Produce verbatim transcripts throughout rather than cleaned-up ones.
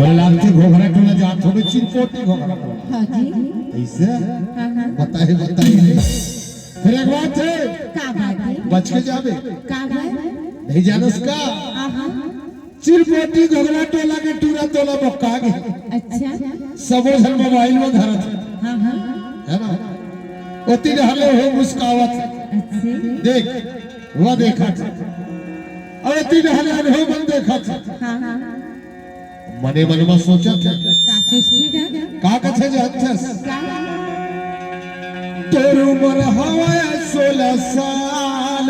बोले, "लागथे घोघरा टोला जात होबे, चिरपोटी घोघरा टोला।" हाँ जी। ऐसे? हाँ, हाँ। बताए, बताए नहीं। फिर एक बात है, का बात है? बच के जाबे। का बात? नहीं जानस का? हाँ, हाँ। चिरपोटी घोघरा टोला के टूरा टोला बक्का गे। अच्छा। सबो झन मोबाइल में धरत हे। हाँ, हाँ। है ना? ओती डहर ले हो मुस्कावत हे। अच्छा। देख, वो देखत हे। अउ एती डहर ले हो मन देखत हे। हाँ, हाँ। मने मन में सोचत हे। का सोचत हे? का कथे जानथस? का? तोर उमर हवय सोलह साल।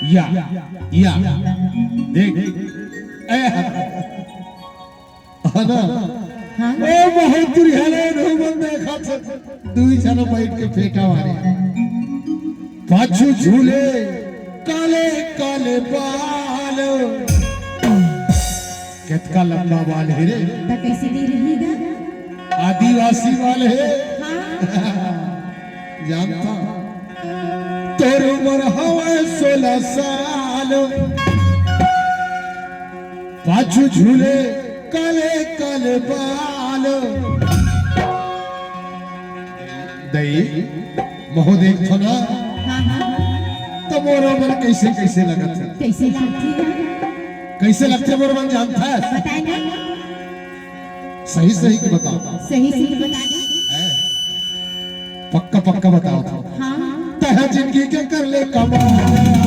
या, या, या। देख, ए, है ना? हाँ। ओ बहुत बुरी हाल हे, नो मन देखत हे। दुई झन बैठ के फेंटा मारे। पाछू झूले काले काले बाल। कतका लंबा बाल हे रे। त कैसे नहीं रही गा? आदिवासी बाल हे। हाँ। जानता। तोर उमर हवय सोलह साल। पाछू झूले काले काले बाल। दई, महूँ देखथों ना। हाँ, हाँ, हाँ। त मोरो मन कैसे कैसे लगत हे। कैसे लगथे? कैसे लगथे मोर मन जानथस? बताए ना। सही सही के बताओ। सही सही बता दे। हैं? पक्का पक्का बतावत हँव। हाँ। तैं जिंदगी के कर ले कमाल।